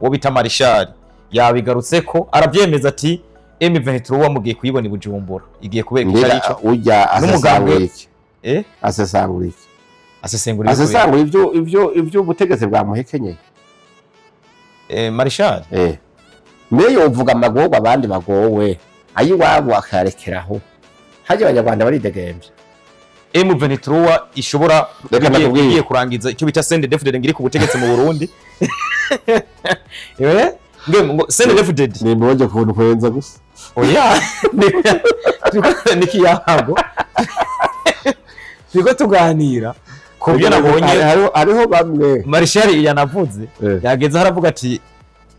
Uwo bita Marishal yabigarutse ko arabyemeza ati M23 mugiye kuyibona i Bujumbura igiye kubera Mbega ico ujya N'umugambwe- asesangura iki? Asesangura iki? Asesengura ibyo Asesangura ibyo ubutegetsi bwamuhekenyeye. Marishal Mbe yovuga amagorwa abandi bagowe, ayiwabo akayarekeraho. Harya abanyarwanda baridegemvya. M23 ishobora Reka ndakubwire. igiye kurangiza icyo bita CNDD-FDD ngiri ku butegetsi mu Burundi. Ngo CNDD-FDD Ni mboje kuntu kwenza gusa. Oya, nikiyago turiko tuganira ku byo nabonye. Hariho bamwe Marshal yanavuze yageze haravuga ati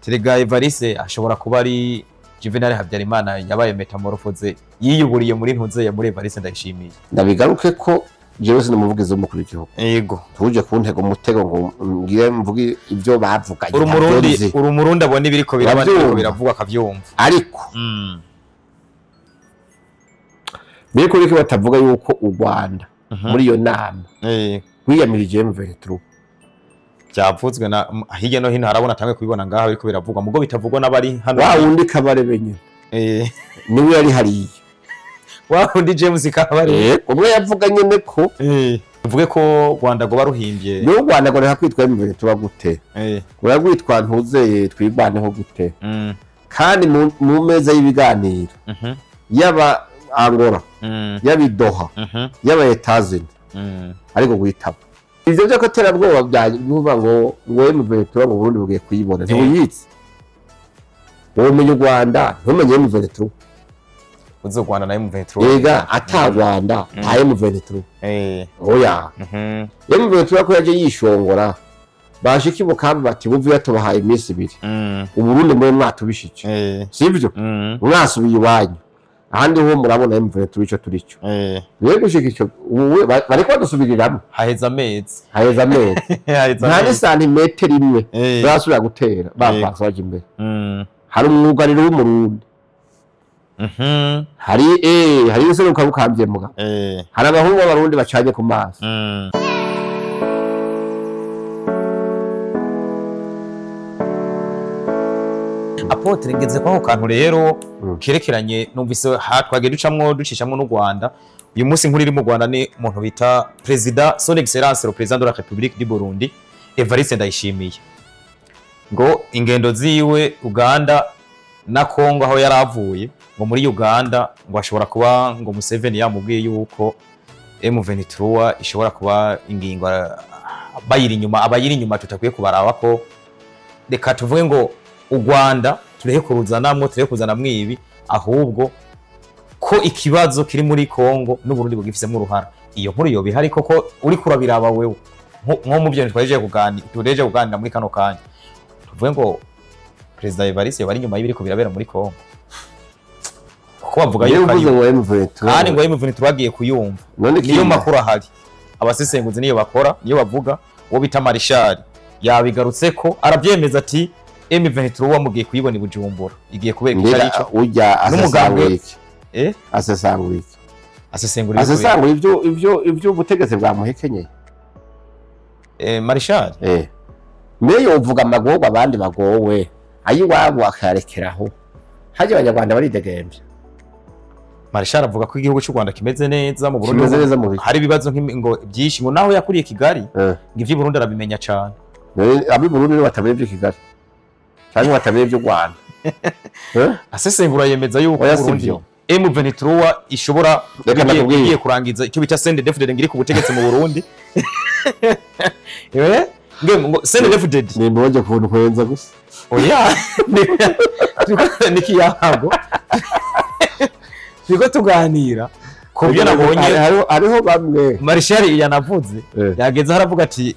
Terega Evariste ashobora kuba ari Juvenal Habyarimana yabaye metamorphose yiyuburiye muri ntuze ya muri Evariste Ndayishimiye. Ndabigaruke ko jewe sinamuvugizi w'umukuru w'igihugu. Yego. Tuje kuntega umutego ngo mbwire mvuge ibyo bavuganye. Uri umurundi, ntabyo nzi. Uri umurundi abona ibiriko biraba Urabyumva? n'ibiriko biravugwa akavyumva. Ariko mbere ko reka batavuga yuko u Rwanda muri iyo nama rwiyamirije M23. Byavuzwe na hirya no hino, harabona atangiye kubibona ngaha biriko biravugwa mugo bitavugwa n'abari hano. Wa wundi Kabarebe nyene niwe yari hariya. Wa wundi James Kabarebe. Umwe yavuga nyene ko Uvuge ko Rwanda goba ruhimbye. Niwe u Rwanda ngo reka kwitwa M23 gute? Uragwitwa ntuzeye twigwaneho gute? Kandi mu meza y'ibiganiro yaba Angola, yaba Doha, yaba Etazini, ariko guhitamo ivyo vyo koterabwoba bya bivuga ngo M23 ngo Burundi bugiye kuyibona ntibuyitse. Wowe u Rwanda ntumenye M23. Uzo Rwanda na M23. Ega ata Rwanda nta M23. Oya. M23 ko yaje yishongora bashika ibukambi bati buvuye tubahaye iminsi ibiri. Uburundi mwe mwatubishije. Sivyo? Mwasubiye iwanyu. Ahandi ho murabona M23 ico turico. Rero gushika ico ubu bariko badusubiriramwo. Haheze amezi. Haheze amezi. Haheze Nta amezi. n'isantimetero imwe barasubira gutera bavanze baja imbere. Hari umwugariro w'umurundi. Hari inseruka bukambye muga. Hari abahungu b'abarundi bacanye ku maso. Apotre ngeze kwa kantu rero kerekeranye numvise ha twagiye ducamwo ducishamwo n'u Rwanda. Uyu munsi nkuru iri mu Rwanda ni umuntu bita President Son Excellence le Président de la République du Burundi Evariste Ndayishimiye. Ngo ingendo ziwe Uganda na Kongo aho yaravuye ngo muri Uganda ngo ashobora kuba ngo Museveni yamubwiye yuko M23 ishobora kuba ingingo bayiri inyuma, abayiri inyuma tutakwiye kubaraba ko reka tuvuge ngo u Rwanda turehe kuruzanamwo, turehe kuzanamwo ibi, ahubwo ko ikibazo kiri muri Kongo n'Uburundi bugifisemo uruhara. Iyo nkuru yoba ihari koko uri kurabiraba wewe nko mu byo twaje kuganira, tureje kuganira muri kano kanya. Tuvuge ngo President Evariste yoba ari inyuma y'ibiriko birabera muri Kongo. Kuko bavuga Niyo yuko uvuze ari ngo M23. Kandi ngo M23 bagiye kuyumva. None Niyo kimwe. makuru ahari. Abasesenguzi niyo bakora, niyo bavuga, uwo bita Marshal yabigarutse ko arabyemeza ati M23 mugiye kuyibona i Bujumbura igiye kubera Mbega ico ujya N'umugambwe- asesangura iki? Asesangura iki? Asesengura ibyo Asesangura ibyo ubutegetsi bwamuhekenyeye. Marshal Mbe yovuga amagorwa abandi bagowe, ayiwabo akayarekeraho. Harya abanyarwanda baridegemvya. Marshal avuga ko igihugu cy'u Rwanda kimeze neza mu Burundi. Kimeze neza mu biki? Hari ibibazo ngo byinshi ngo naho yakuriye Kigali ngo ivy'i Burundi arabimenya cane. None ab'i Burundi nibo batamenya ivy'i Kigali canke batamenya ivy'u Rwanda. Asesengura yemeza yuko Oya, si Burundi vyo. M23 ishobora Reka ndakubwire. igiye kurangiza icyo bita CNDD-FDD ngiri ku butegetsi mu Burundi. Ngo CNDD-FDD. Ni mboje kuntu kwenza gusa. Oya. Nikiyago. Turiko tuganira ku byo nabonye. Hariho bamwe Marshal yanavuze yageze haravuga ati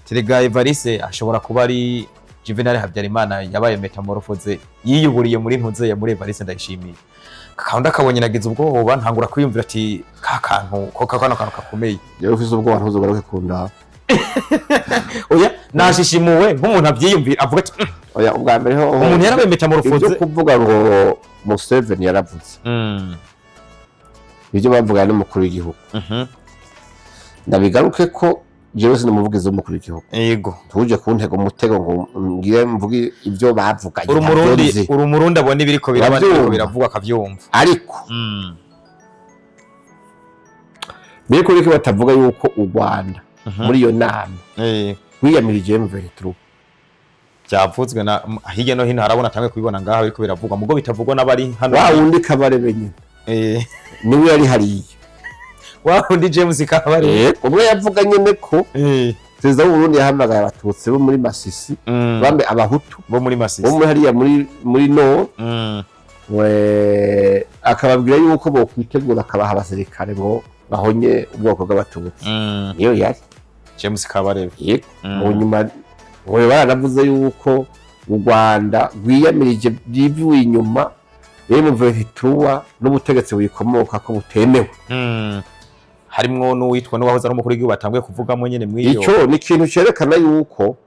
Terega Evariste ashobora kuba ari Juvenal Habyarimana yabaye metamorphose yiyuburiye muri ntuze ya muri Evariste Ndayishimiye. Kakanda kabonye nagize ubwoba ntangura kwiyumvira ati ka kantu ko kano kantu kakomeye. Yewe ufise ubwoba ntuzogaruke kundaba. Oya nashishimuwe nk'umuntu avyiyumvira avuga ati Oya ubwa mbere ho umuntu yarabaye metamorphose. Ibyo kuvuga ngo Museveni yaravuze. Ibyo bavuga n'umukuru w'igihugu. Ndabigaruke ko Jewe sinamuvugiza umukuru w'igihugu. Yego. Tuje kuntega umutego ngo ngire mvuge ibyo bavuganye. Uri umurundi abona ibiriko biraba biravuga akavyumva. Ariko biriko biriko batavuga yuko u Rwanda muri iyo nama wiyamirije M23. Byavuzwe na hirya no hino harabona tamwe kubibona ngaha biriko biravugwa mugo bitavugwa n'abari hano. Wa wundi Kabarebe nyine. Niwe yari hariye. Wa wundi James Kabarebe. Umwe yavuga nyene ko perezida w'u Burundi yahamagaye abatutsi bo muri Masisi, bambe abahutu bo muri Masisi, bo muri hariya muri Nord, we akababwira yuko bo kwitegura akabaha abasirikare ngo bahonye ubwoko bw'abatutsi. Niyo yari James Kabarebe. Yego. Mu nyuma we baranavuze yuko u Rwanda rwiyamirije byivuye inyuma M23 n'ubutegetsi buyikomoka ko butemewe. Harimwo n'uwitwa n'uwahoze ari umukuru w'igihugu batanguye kuvugamo nyene mwiyo. Ico ni ikintu cerekana yuko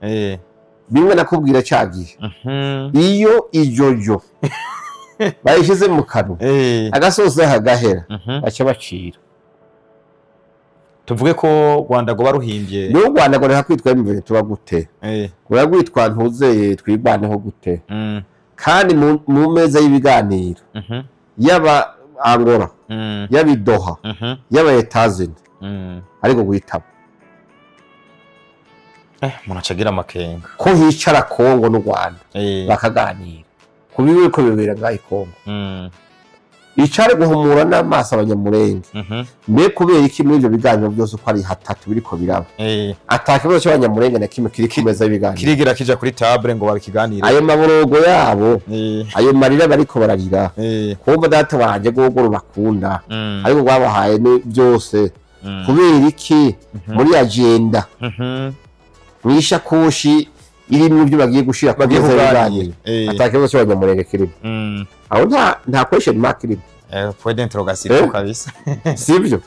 bimwe nakubwira cagiye. Iyo ijojo bayishize mu kanwa agasoza hagahera baca bacira. Tuvuge ko Rwanda go baruhimbye. Ni Rwanda go reka kwitwa M23 gute? Rwitwa ntuzeye twigwaneho gute? Kandi mu meza y'ibiganiro yaba Angola, yaba Doha, yaba Etazini, ariko guhitamo. Umuntu acagira amakenga. Ko hicara Kongo n'u Rwanda bakaganira ku bibi ko bibera ngaho Kongo. Icare guhumura n'amaso abanyamurenge. Mbe kubera iki muri ibyo biganiro byose uko ari hatatu biriko biraba? Atakibazo cy'abanyamurenge na kimwe kiri kumeza y'ibiganiro. Kirigira kija kuri table ngo babikiganire. Ayo maborogo yabo, ayo marira bariko bararira. Kumva data wanje gogoro bakunda. Ariko gwabahaye byose. Kubera iki muri agenda? Mwishakoshi iri mu byo bagiye gushira ku meza y'ibiganiro. Atakibazo cy'abanyamurenge kirimo. Aho nta question mark irimo. Point d'interrogation kabisa. Sivyo?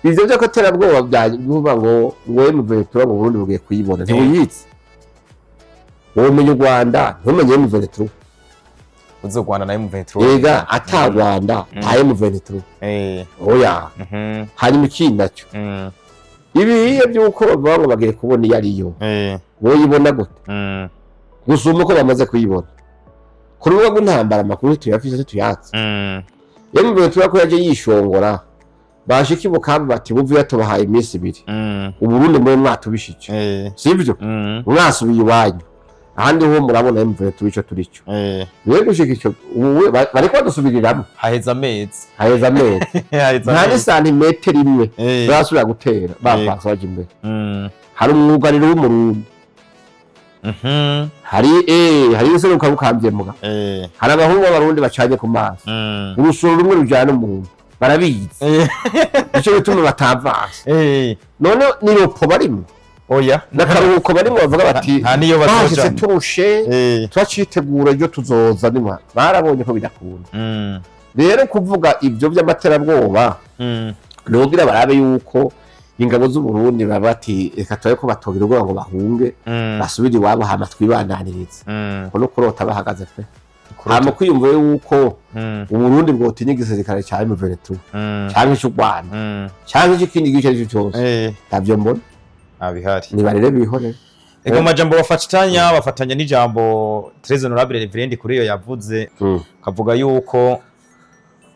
Ivyo byo koterabwoba bya ngo M23 mu Burundi bugiye kuyibona. Ntibuyitse. Wowe umenye u Rwanda, ntumenye M23. Uzo Rwanda na M23. Ega ata Rwanda, nta M23. Oya. Hanyuma ikindi nacyo. Ibi byuko bavuga ngo bagiye kubona iyo ariyo. Wowe ibona gute? Gusuma uko bamaze kuyibona. Kuri ubu ntambara amakuru tuyafise tuyatse. M23 ko yaje yishongora bashiki bukamba bati buvuye atubahaye iminsi ibiri. Uburundi muri mwatubishije. Sivyo? Mwasubiye iwanyu. Ahandi ho murabona M23 ico turico. Rero gushika ico ubu bariko badusubiriramwo. Haheza amezi. Haheza amezi. Nta ni santimetero imwe basubira gutera bapasa baje imbere. Hari umwugariro w'umurundi. Hari hari useruka bukambye muga. Hari abahungu b'abarundi bacanye ku maso. Urusoro rumwe rujana umuntu. Barabizi. Ico bituma batavanse. None ni ropo barimo. Oya. Nakaruhuko barimo bavuga bati nta niyo bazoja. Turushe twacitegura ibyo tuzoza nima. Barabonye ko bidakunda. Rero kuvuga ibyo by'amaterabwoba. Nogira barabe yuko ingabo z'u Burundi babati reka twaye ko batogira ubwoba ngo bahunge basubire iwabo hama twibandanirize. Ko no kurota bahagaze pe. Hama kwiyumva yuko u Burundi bwotinya igisirikare ca M23 canke cy'u Rwanda canke ikindi gice cyo cyose. Ntavyo mbona. Abihari. Nibarere bihore. Ego majambo bafatanya n'ijambo Très Honorable Reverend kuri iyo yavuze kavuga yuko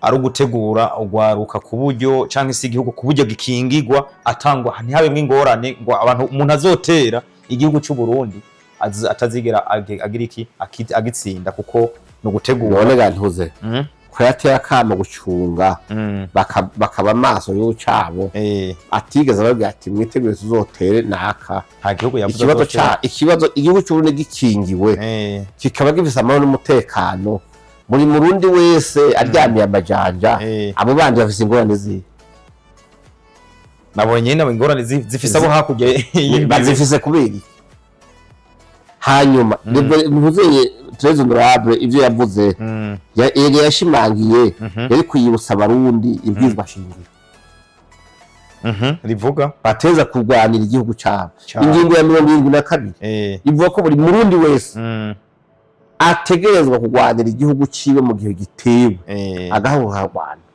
ari ugutegura ugwaruka ku buryo canke se igihugu ku buryo gikingirwa atangwa ntihabemwe ingorane ngo abantu umuntu azotera igihugu cy'u Burundi atazigera agira iki agitsinda kuko no gutegura. None gantuze ko yateye akamo gucunga bakaba amaso y'ucabo atigeze ababwira ati mwitegure tuzotere naka. Nta gihugu yavuze ikibazo ca ikibazo igihugu cy'u Burundi gikingiwe kikaba gifise amahoro n'umutekano. Muri murundi wese aryamiye amajanja abo bandi bafise ingorane zi nabonye nabo ingorane zifise abo hakurya bazifise kubera. Hanyuma mvuzeye Très Honorable ivyo yavuze yari yashimangiye yari kwiyibutsa abarundi ibwizwa shingiro rivuga bateza kurwanira igihugu cyabo. Ingingo ya 72 ivuga ko buri murundi wese ategerezwa kurwanira igihugu ciwe mu gihe gitewe agahuha Rwanda.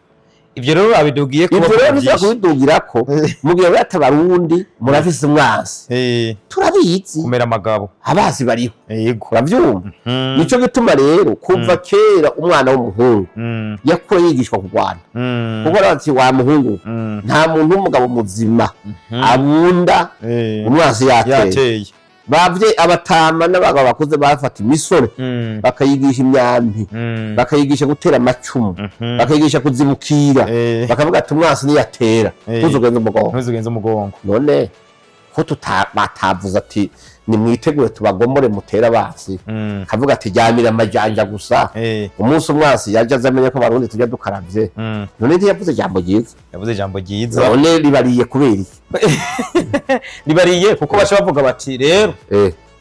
Ivyo rero abidugiye ko ivyo rero biza kubidugirako mu gihe batabarundi murafise umwansi turabizi kumera amagabo abazi bariho yego uravyumva. Nico gituma rero kuva kera umwana w'umuhungu yakora yigishwa kurwana kuko ati wa muhungu nta muntu w'umugabo muzima abunda umwansi yateye. Bavye abatama n'abagabo bakuze bafata imisore bakayigisha imyambi bakayigisha gutera amacumu bakayigisha kuzibukira bakavuga ati umwansi niyatera ntuzugenze umugongo ntuzugenze umugongo. None ko batavuze ati nimwitegure tubagomore mutera abansi kavuga ati ryamira amajanja gusa umunsi umwansi yaje azamenye ko barundi tujya dukaravye. None ntiyavuze ijambo ryiza, yavuze ijambo ryiza. None ribariye kubera iki? Ribariye kuko baca bavuga bati rero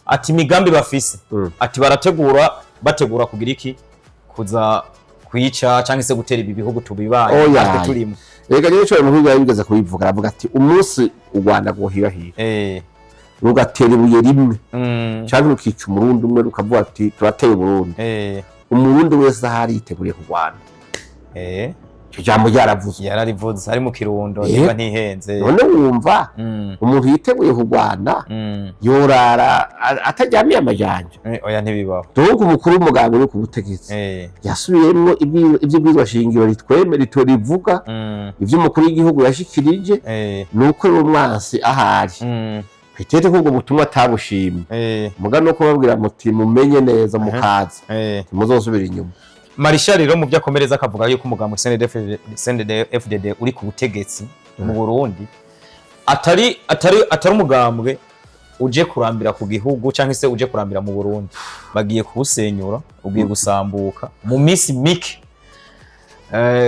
ati imigambi bafise ati barategura bategura kugira iki kuza kwica cyangwa se gutera ibi bihugu tubibaye natwe turimo. Rega rero cyo muhugu yabigeze kubivuga aravuga ati umunsi u Rwanda gohirahira rugatera ibuye rimwe cyangwa rukica umurundi umwe rukavuga ati turateye Burundi umurundi wese ahari yiteguriye kurwana. Icyo jambo ryaravuze yararivuze ari mu Kirundo niba ntihenze. None wumva umuntu yiteguye kurwana yorara ataryamiye amajanja? Oya ntibibaho. Donc umukuru w'umuganga uri ku butegetsi yasubiyemwo ivy'ibwirizwa shingiro ritweme rivuga ivyo umukuru w'igihugu yashikirije nuko umwansi ahari Petete ko ubwo butumwa atabushimye muga no kubabwira muti mumenye neza mukaza muzosubira inyuma. Marshal rero mu byakomereza akavuga yuko umugambi CNDD-FDD uri ku butegetsi mu Burundi atari umugambwe uje kurambira ku gihugu cyangwa se uje kurambira mu Burundi, bagiye kuwusenyura ugiye gusambuka mu minsi mike.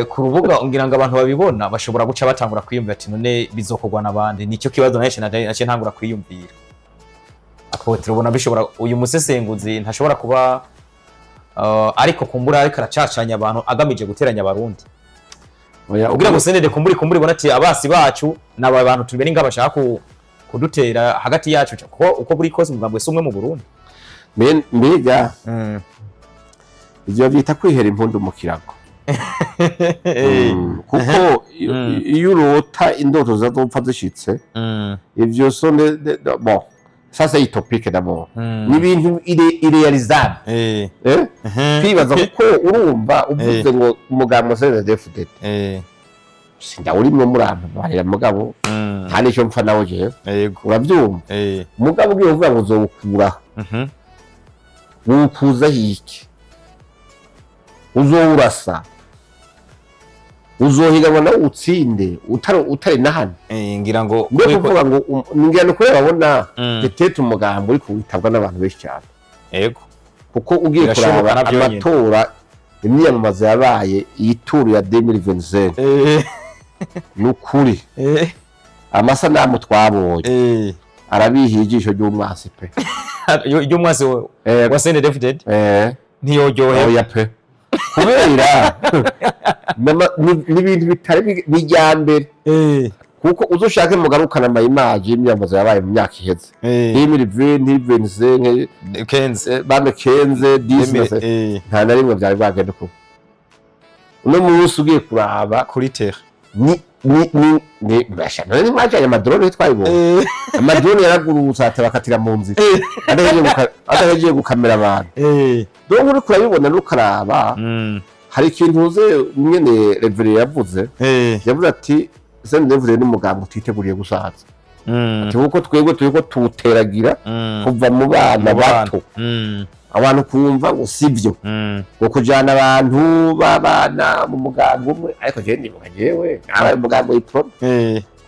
Ku rubuga ngira ngo abantu babibona bashobora guca batangura kwiyumvira ati none bizokorwa n'abandi. Nicyo kibazo nace ntangura kwiyumvira. Apotre ubona bishobora uyu musesenguzi ntashobora kuba ariko kumbura ariko aracacanya abantu agamije guteranya abarundi. Ugira ngo CNDD kumburi ibona ati abasi bacu n'aba bantu tubere ingaba bashaka kudutera hagati yacu kuko uko buri kose umugambwe si umwe mu Burundi. Mbega ivyo byita kwihera impundu mu kirago. Kuko iyo urota indoto zazopfa zishitse ivyo so bon ça c'est utopique d'abord ni ibintu irréalisable kwibaza kuko urumva uvuze ngo umugambwe CNDD-FDD sindawurimwe murampa barira mugabo nta nicyo mpfa nawe jewe uravyumva mugabo ugiye uvuga ngo uzowukuraho wukuzaho iki? Uzowurasa uzohiganwa nawe utsinde utari na hano. Ngira ngo kuvuga ngo ngira no kubera babona peut-être umugambo uri kuwitabwa n'abantu benshi cyane. Yego kuko ugiye kuraba amatora imyiyamamazo yabaye ituru ya 2025 nukuri amasanamu twabonye arabihiye ijisho ry'umwasi pe ry'umwasi wa CNDD-FDD ntiyoryohe oya pe kubera n'ibintu bitari bijyambere kuko uzoshake mugarukana ama image y'imyambazo yabaye mu myaka iheze 2020 2025 bame 15 10 nta na rimwe byari bagenda kuko uno munsi ugiye kuraba kuri terre ni ni basha none mwajanye amadrone twayibonye amadrone yaragurutse atabakatira mu nzira adahejeje gukamera abantu donc uri kurabibona nukaraba hari ikintu uze nyene Reverend yavuze yavuze ati CNDD-FDD n'umugambo utiteguriye gusaza ati kuko twebwe turiko tuwuteragira kuva mu bana bato abantu kumva ngo sivyo ngo kujana abantu babana mu mugambo umwe ariko je ndibuka jewe abaye umugambo w'ipro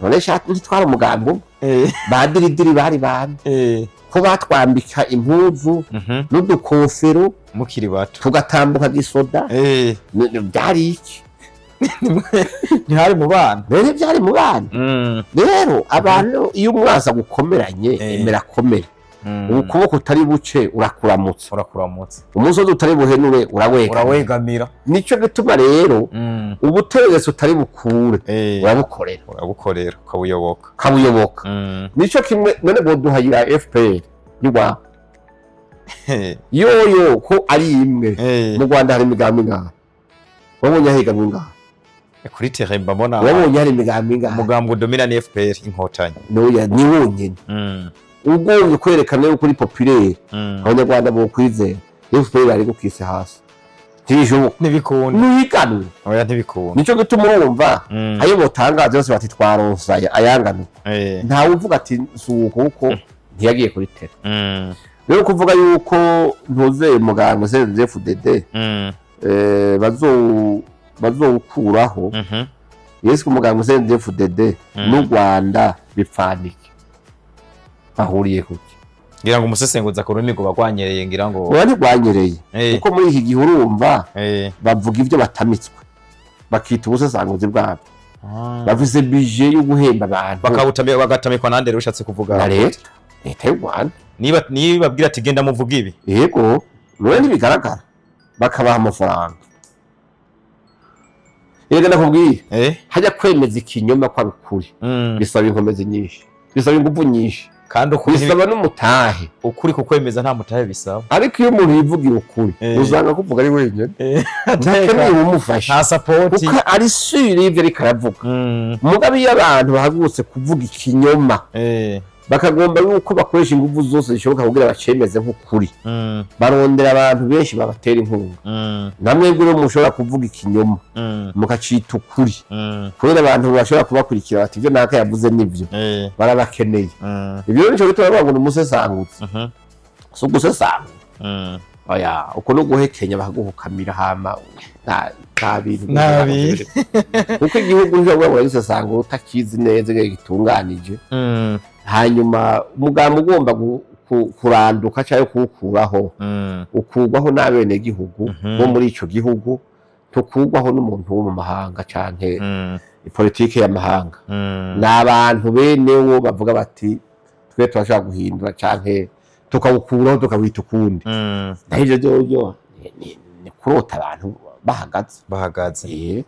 none shati ntitwara umugambo umwe badiridiri bari bande ko batwambika impuzu n'udukofero mukiri bato tugatambuka gisoda byari iki ntihari mu bana rero byari mu bana rero abantu iyo umwaza gukomeranye emera komera ukuboko utari buce urakuramutsa umusozi utari buhenure urawegamira nico gituma rero ubutegetsi utari bukure urabukorera ukabuyoboka nico kimwe none boduhayira FPR y'u yoyo ko ari imwe mu Rwanda hari imigambi ingahe wabonye ahiganwa ingahe Kuri terrain mbona Wabonye hari imigambi ingahe? Umugambi udomina ni FPR Inkotanyi. Noya, ni wonyene. Ugombye kwerekana yuko uri populaire, Abanyarwanda bokwizera, FPR bari gukise hasi, ntibishoboka. Ntibikunda. Ntihiganwe. Oya, ntibikunda. Nico gituma urumva ayo botangaza yose bati twaronse aya ayangana, ntawe uvuga ati suko, kuko ntiyagiye kuri terrain. Rero kuvuga yuko ntuzeye muganga CNDD-FDD bazowukuraho, yesu, umuganga CNDD-FDD n'u Rwanda bipfanike, bahuriye kuki? Ngira ngo umusesenguza ku rurimi ngo bagwanyereye, ngira ngo. Oya, ntirwanyereye, kuko muri iki gihe urumva bavuga ibyo batamitswe, bakita ubusesanguzi bwabo. Bafise budget yo guhemba abantu. Bakabutamika, bagatamikwa nande rero ushatse kuvuga? Na leta, leta y'u Rwanda. Niba babwira ati genda muvuga ibi. Yego, none ntibigaragara, bakabaha amafaranga. Yego, ndakubwiye, hajya kwemeza ikinyoma ko ari ukuri bisaba inkomezi nyinshi, bisaba ingufu nyinshi, Kandi ukuri bisaba n'umutahe. Ukuri kukwemeza nta mutahe bisaba. Ariko iyo umuntu yivugira ukuri, usanga kuvuga ari wenyine, ntakeneye umufasha. Nta support. Kuko ari sûr y'ibyo ariko aravuga. Mugabe iyo abantu bahagurutse kuvuga ikinyoma, bakagomba yuko bakoresha ingufu zose zishoboka kugira bacemeze nk'ukuri, barondera abantu benshi babatera inkunga. Namwe rero mushobora kuvuga ikinyoma mukacita ukuri, kubera abantu bashobora kubakurikira bati ibyo naka yavuze nibyo, barabakeneye. Ibyo rero nico gituma bavuga ngo ni umusesanguzi. Si ugusesangura. Oya, uko no guhekenya bakaguhukamira, hama nta bintu. Nta bintu. Kuko igihugu ntibavuga ngo uragisesangura utakizi neza ingene gitunganije. Hanyuma umugambi ugomba kuranduka cyangwa kuwukuraho, ukurwaho n'abenegihugu bo muri ico gihugu, ntukurwaho n'umuntu wo mu mahanga canke politike y'amahanga. Ni abantu bene wo bavuga bati twe turashobora guhindura canke tukawukuraho tukawita ukundi. Naho ivyo vyo ni kurota abantu bahagaze. Bahagaze.